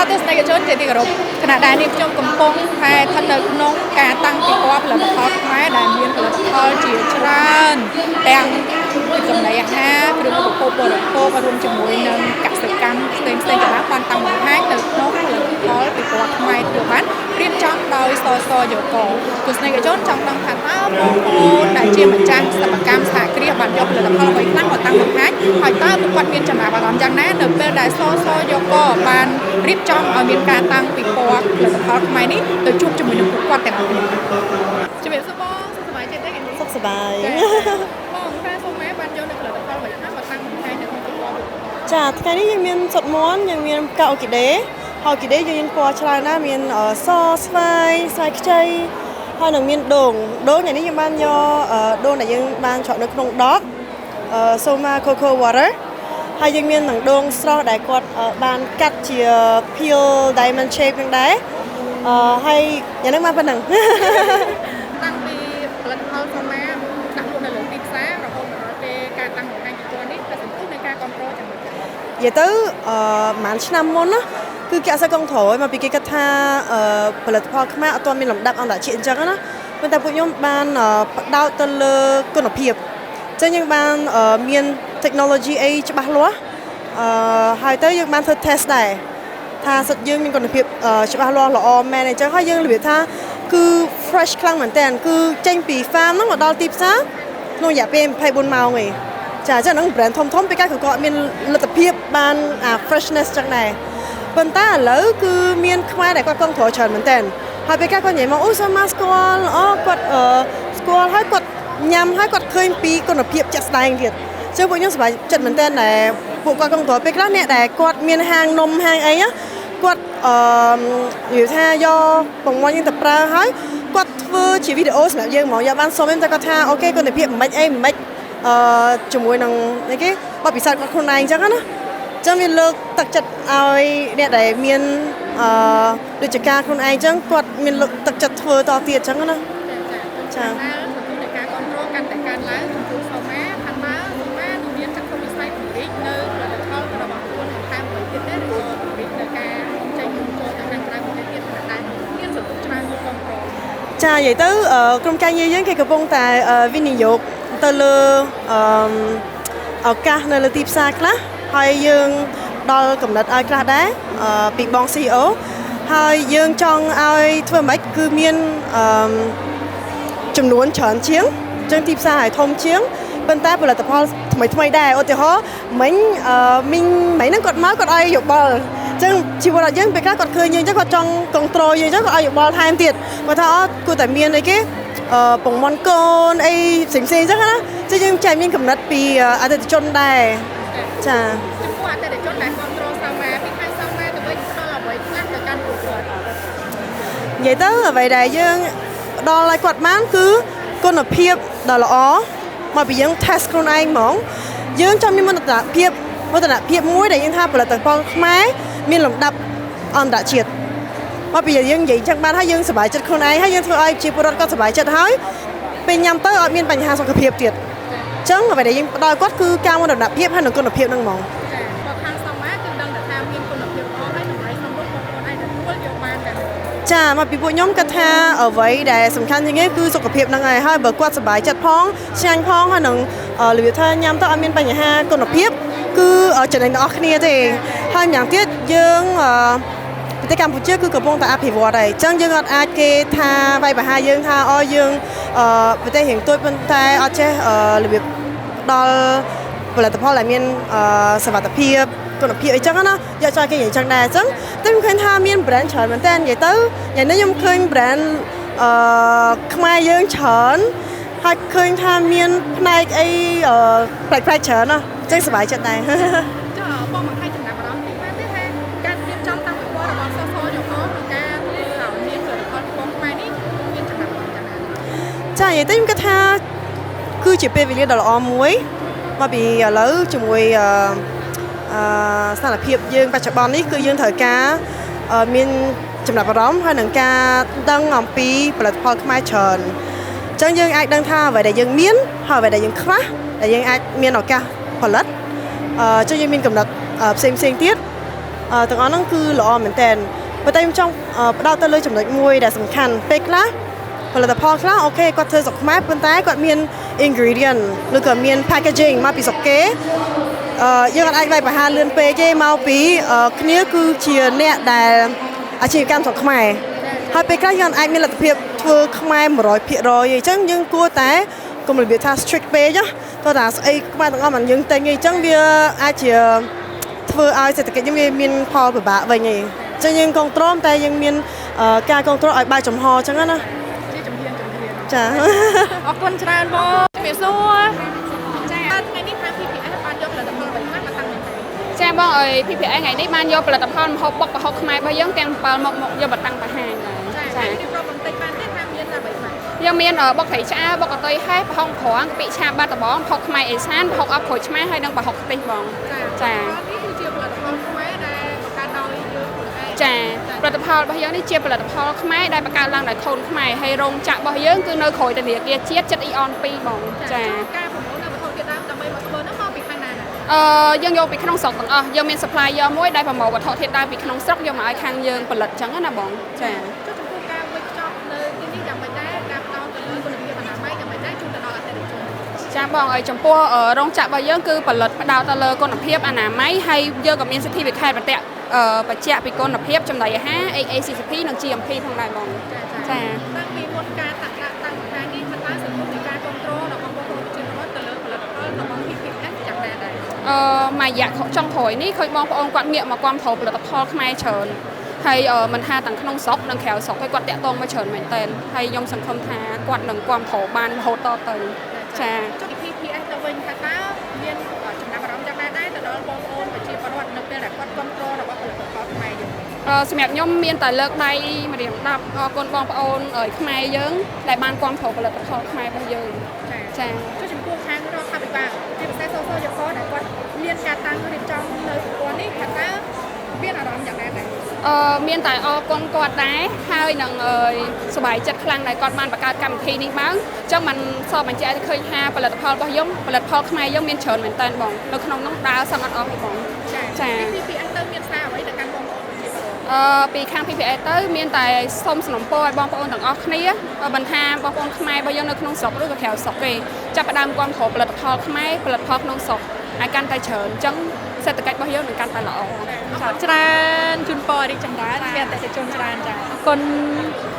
ចាទស្សនិកជនជាទីគោរពខណៈដែលនេះខ្ញុំកំពុងតែស្ថិតនៅក្នុងការតាំងពិព័រណ៍ផលិតផលខ្មែរដែលមានផលិតផលជាច្រើនទាំងចំណីអាហារគ្រឿងឧបភោគបរិភោគរួមជាមួយនឹងកសិកម្មផ្សេងៗជាដើមបានតាំងបង្ហាញនៅក្នុងផលិតផលពិព័រណ៍ខ្មែរធ្វើបានរៀបចំដោយសសយកទស្សនិកជនចង់ដឹងថាតើបងប្អូនដែលជាម្ចាស់សិប្បកម្មសហគ្រាសបានយកផលិតផលអ្វីខ្លះមកតាំងបង្ហាញហើយតើពួកគាត់មានចំណាប់អារម្មណ៍យ៉ាងណានៅពេលដែលសសយកបានរៀបចំឲ្យមានការតាំងពិព័រណ៍ផលិតផលខ្មែរនេះទៅជួបជាមួយនឹងពួកគាត់ទាំងអស់គ្នាជំរាបសួរបងសុខសប្បាយចិត្តទេ សុខសប្បាយ បងតាសូមម៉ែបានយកនៅផលិតផលអ្វីខ្លះមកតាំងបង្ហាញនៅក្នុងពិព័រណ៍នេះ ចាថ្ងៃនេះយើងមានសុតមន់យើងមានផ្កាអូគីដេហើយអូគីដេយើងមានពណ៌ច្រើនណាស់មានសស្វាយស្វាយខ្ចីហើយនឹងមានដូងដូងថ្ងៃនេះយើងបានយកដូងដែលយើងបានច្រកនៅក្នុងដប Soma Coco Water ហើយយើងមាននឹងដូងស្រស់ដែលគាត់បានកាត់ជា peel diamond shape នឹងដែរហើយយ៉ាងហ្នឹងបានប៉ុណ្ណឹង តាំងពីផលិតផលសូម៉ាដាក់លក់នៅលើទីផ្សាររហូតមកដល់ពេលការតាំងបង្ហាញពិព័រណ៍នេះតែសន្ទុះនៃការគ្រប់គ្រងយ៉ាងម៉េចដែរ និយាយទៅប្រហែលឆ្នាំមុនណាគឺគេអត់សូវកង់ត្រូលមកពីគេគិតថាផលិតផលខ្មែរអត់ទាន់មានលំដាប់អន្តរជាតិអញ្ចឹងណាប៉ុន្តែពួកខ្ញុំបានផ្ដោតទៅលើគុណភាពអញ្ចឹងយើងបានមាន technology អីច្បាស់លាស់ហើយទៅយើងបានធ្វើ test ដែរថាសិតយើងមានគុណភាពច្បាស់លាស់ល្អមែនអញ្ចឹងហើយយើងរបៀបថាគឺ fresh ខ្លាំងមែនតើគឺចេញពី farm ហ្នឹងមកដល់ទីផ្សារក្នុងរយៈពេល24ម៉ោងឯងចាអញ្ចឹងហ្នឹង brand ធំធំពេលកាលក៏គាត់មានលទ្ធភាពបានអា freshness ចឹងដែរប៉ុន្តែឥឡូវគឺមានខ្មែរដែលគាត់កង់ត្រូលច្រើនមែនតើហើយពេលកាលគាត់និយាយមកអូសូម៉ាស្គាល់អូគាត់អឺស្គាល់ហើយគាត់ញ៉ាំហើយគាត់ឃើញពីគុណភាពជាក់ស្ដែងទៀតអញ្ចឹងពួកខ្ញុំសប្បាយចិត្តមែនតើដែលពួកគាត់កង់ត្រូលពេលខ្លះអ្នកដែលគាត់មានហាងនំហាងអីណាគាត់និយាយថាយកពងមាន់យើងទៅប្រើហើយគាត់ធ្វើជាវីដេអូសម្រាប់យើងហ្មងយកបានសុំតែគាត់ថាOK គុណភាពមិនអីមិនជាមួយនឹងអីគេបទពិសោធន៍គាត់ខ្លួនឯងអញ្ចឹងណាអញ្ចឹងវាលើកទឹកចិត្តឲ្យអ្នកដែលមានដូចជាការខ្លួនឯងអញ្ចឹងគាត់មានលើកទឹកចិត្តធ្វើតទៀតអញ្ចឹងណា ចាចាសន្ទុះនៃការគ្រប់គ្រងកាន់តែកើនឡើងចំពោះសូម៉ាថាតើសូម៉ានឹងមានចក្ខុវិស័យពង្រីកនៅផលិតផលរបស់ខ្លួនបន្ថែមអ្វីទៀតទេឬក៏ពង្រីកនៅការចេញចូលទៅខាងក្រៅប្រទេសទៀតដែលមានសន្ទុះច្រើនមួយគ្រប់គ្រង ចានិយាយទៅក្រុមការងារយើងគេកំពុងតែវិនិយោគទៅលើឱកាសនៅលើទីផ្សារខ្លះហើយយើងដល់កំណត់ឲ្យខ្លះដែរពីបង CEO ហើយយើងចង់ឲ្យធ្វើម៉េចគឺមានចំនួនច្រើនជាងអញ្ចឹងទីផ្សារឲ្យធំជាងប៉ុន្តែផលិតផលថ្មីថ្មីដែរឧទាហរណ៍មិញមីងមិញហ្នឹងគាត់មកគាត់ឲ្យយោបល់អញ្ចឹងជីវិតរបស់យើងពេលខ្លះគាត់ឃើញយើងអញ្ចឹងគាត់ចង់ control យើងអញ្ចឹងគាត់ឲ្យយោបល់ថែមទៀតគាត់ថាអូគួរតែមានអីគេពងមាន់កូនអីផ្សេងផ្សេងអញ្ចឹងណាចឹងយើងចែកមានកំណត់ពីអតិថិជនដែរចា ចំពោះអតិថិជនដែលគ្រប់គ្រងសូម៉ាពីខាងសូម៉ាទៅវិញផ្ដល់អ្វីខ្លះទៅកាន់ពួកគាត់ និយាយទៅអ្វីដែលយើងផ្ដល់ឲ្យគាត់បានគឺគុណភាពដ៏ល្អមកពីយើង test ខ្លួនឯងហ្មងយើងចង់មានមោទនភាពមោទនភាពមួយដែលយើងថាផលិតផលខ្មែរមានលំដាប់អន្តរជាតិមកពីយើងនិយាយចឹងបានហើយយើងសប្បាយចិត្តខ្លួនឯងហើយយើងធ្វើឲ្យជាពលរដ្ឋគាត់សប្បាយចិត្តហើយពេលញ៉ាំទៅអត់មានបញ្ហាសុខភាពទៀតអញ្ចឹងអ្វីដែលយើងផ្ដល់គាត់គឺការមោទនភាពហើយនិងគុណភាពហ្នឹងហ្មង ចាបើខាងសូម៉ាគឺដឹងតែថាមានគុណភាពល្អហើយតម្លៃសមរម្យបងប្អូនអាចទទួលយកបានតែ ចាមកពីពួកខ្ញុំគិតថាអ្វីដែលសំខាន់ជាងគេគឺសុខភាពហ្នឹងហើយហើយបើគាត់សប្បាយចិត្តផងឆ្ងាញ់ផងហើយនឹងរបៀបថាញ៉ាំទៅអត់មានបញ្ហាគុណភាពគឺចំណេញទាំងអស់គ្នាទេហើយម្យ៉ាងទៀតយើងប្រទេសកម្ពុជាគឺកំពុងតែអភិវឌ្ឍហើយអញ្ចឹងយើងអត់អាចគេថាវាយប្រហារយើងថាអូយើងប្រទេសរៀងតូចប៉ុន្តែអត់ចេះរបៀបផ្ដល់ផលិតផលដែលមានសុវត្ថិភាពគុណភាពអីចឹងណាយកចោលគេនិយាយចឹងដែរអញ្ចឹងតែខ្ញុំឃើញថាមាន brand ច្រើនមែនតើនិយាយទៅថ្ងៃនេះខ្ញុំឃើញ brand ខ្មែរយើងច្រើនហើយឃើញថាមានផ្នែកអីប្លែកៗច្រើនណាអញ្ចឹងសប្បាយចិត្តដែរ ចុះបងមកឲ្យចំណាប់អារម្មណ៍តិចបានទេថាការរៀបចំតាំងពិព័រណ៍របស់សសយកក្នុងការធ្វើឲ្យមានផលិតផលពិព័រណ៍ខ្មែរនេះមានចំណាប់អារម្មណ៍យ៉ាងណា ចានិយាយទៅខ្ញុំគិតថាគឺជាពេលវេលាដ៏ល្អមួយមកពីឥឡូវជាមួយអឺស្ថានភាពយើងបច្ចុប្បន្ននេះគឺយើងត្រូវការមានចំណាប់អារម្មណ៍ហើយនឹងការដឹងអំពីផលិតផលខ្មែរច្រើនអញ្ចឹងយើងអាចដឹងថាអ្វីដែលយើងមានហើយអ្វីដែលយើងខ្វះដែលយើងអាចមានឱកាសផលិតអញ្ចឹងយើងមានកំណត់ផ្សេងផ្សេងទៀត ទាំងអស់ហ្នឹងគឺល្អមែនតើប៉ុន្តែខ្ញុំចង់ផ្ដោតទៅលើចំណុចមួយដែលសំខាន់ពេលខ្លះផលិតផលខ្លះokay គាត់ធ្វើស្រុកខ្មែរប៉ុន្តែគាត់មាន ingredient ឬក៏មាន packaging មកពីស្រុកគេយើងអត់អាចវាយប្រហារលឿនពេកទេមកពីគ្នាគឺជាអ្នកដែលអាជីវកម្មស្រុកខ្មែរហើយពេលខ្លះយើងអត់អាចមានលទ្ធភាពធ្វើខ្មែរ100%ទេអញ្ចឹងយើងគួរតែកុំរបៀបថា strict ពេកណាតោះតែស្អីខ្មែរទាំងអស់មិនយើងទិញទេអញ្ចឹងវាអាចជាធ្វើឲ្យសេដ្ឋកិច្ចយើងវាមានផលពិបាកវិញឯងអញ្ចឹងយើង control តែយើងមានការ control ឲ្យបើកចំហអញ្ចឹងណា ជាជំហានជំហាន ចា អរគុណច្រើនបងជំរាបសួរចាថ្ងៃនេះខាង PPS បានយកផលិតផលអ្វីខ្លះមកតាំងបង្ហាញ ចាបងអើយ PPS ថ្ងៃនេះបានយកផលិតផលម្ហូបបុកប្រហុកខ្មែររបស់យើងទាំង7មុខមកយកមកតាំងបង្ហាញដែរ ចា ចា រៀបរាប់បន្តិចបានទេថាមានអ្វីខ្លះ យើងមានបុកត្រីឆ្អើរបុកកតុយហេះប្រហុកក្រងកាពិឆាបាត់ដំបងប្រហុកខ្មែរអេសានប្រហុកអប់ក្រូចឆ្មាហើយនិងប្រហុកខ្ទិះបង ចានេះគឺជាផលិតផលខ្មែរដែលបង្កើតដោយយើងខ្លួនឯង ចាផលិតផលរបស់យើងនេះជាផលិតផលខ្មែរដែលបង្កើតឡើងដោយខូនខ្មែរហើយរោងចក្ររបស់យើងគឺនៅក្រោយធនាគារជាតិចិត្តអ៊ីអន2បងចា ការប្រមូលនៅវត្ថុធាតុដើមដើម្បីមកធ្វើនោះមកពីខាងណាដែរ យើងយកពីក្នុងស្រុកទាំងអស់យើងមាន supplier មួយដែលប្រមូលវត្ថុធាតុដើមពីក្នុងស្រុកយកមកឲ្យខាងយើងផលិតចឹងណាបងចា ចុះចំពោះការវេចខ្ចប់នៅទីនេះយ៉ាងម៉េចដែរការផ្ដោតទៅលើគុណភាពអនាម័យយ៉ាងម៉េចដែរជូនទៅដល់អតិថិជន ចាបងឲ្យចំពោះរោងចក្ររបស់យើងគឺផលិតផ្ដោតទៅលើគុណភាពអនាម័យហើយយើងក៏មាន certificate បញ្ជាក់ពីគុណភាពចំណីអាហារ HACCP និង GMP ផងដែរបង ចា ចា តាំងពីមុនការតាក់ដាក់តាំងបង្ហាញនេះថាតើសង្គមនៃការគ្រប់គ្រងរបស់បងប្អូនប្រជាពលរដ្ឋទៅលើផលិតផលរបស់ PPS យ៉ាងណាដែរ មួយរយៈចុងក្រោយនេះឃើញបងប្អូនគាត់ងាកមកគាំទ្រផលិតផលខ្មែរច្រើនហើយមិនថាទាំងក្នុងស្រុកនិងក្រៅស្រុកហើយគាត់តាក់ទងមកច្រើនមែនទែនហើយខ្ញុំសង្ឃឹមថាគាត់នឹងគាំទ្របានរហូតតទៅចា ចុះ PPS ទៅវិញថាតើមានចំណាប់អារម្មណ៍យ៉ាងណាដែរទៅដល់បងប្អូនប្រជាពលរដ្ឋនៅពេលដែលគាត់គ្រប់គ្រងរបស់ផលិតផលខ្មែរយើង សម្រាប់ខ្ញុំមានតែលើកដៃម្រាម10អរគុណបងប្អូនខ្មែរយើងដែលបានគាំទ្រផលិតផលខ្មែររបស់យើង ចា ចា ចុះចំពោះខាងរដ្ឋាភិបាលជាពិសេសសសយកដែលគាត់មានការតាំងរៀបចំនៅប្រព័ន្ធនេះថាតើមានអារម្មណ៍យ៉ាងណាដែរ មានតែអរគុណគាត់ដែរហើយនឹងសប្បាយចិត្តខ្លាំងដែលគាត់បានបង្កើតកម្មវិធីនេះឡើងអញ្ចឹងมันសបញ្ជាក់ឲ្យឃើញថាផលិតផលរបស់យើងផលិតផលខ្មែរយើងមានច្រើនមែនតើបងនៅក្នុងនោះដើរសឹងអត់អស់ទេបង ចា ចា PPS ទៅមានសារអ្វីទៅកាន់បងប្អូនប្រជាពលរដ្ឋ ពីខាង PPA ទៅមានតែសូមសំណូមពរឲ្យបងប្អូនទាំងអស់គ្នាមិនថាបងប្អូនខ្មែររបស់យើងនៅក្នុងស្រុកឬក៏ក្រៅស្រុកទេចាប់ផ្ដើមគាំទ្រផលិតផលខ្មែរផលិតផលក្នុងស្រុកឲ្យកាន់តែច្រើនអញ្ចឹងសេដ្ឋកិច្ចរបស់យើងនឹងកាន់តែល្អ អរគុណច្រើនជូនពររីកចម្រើនមានអតិថិជនច្រើនចាអរគុណ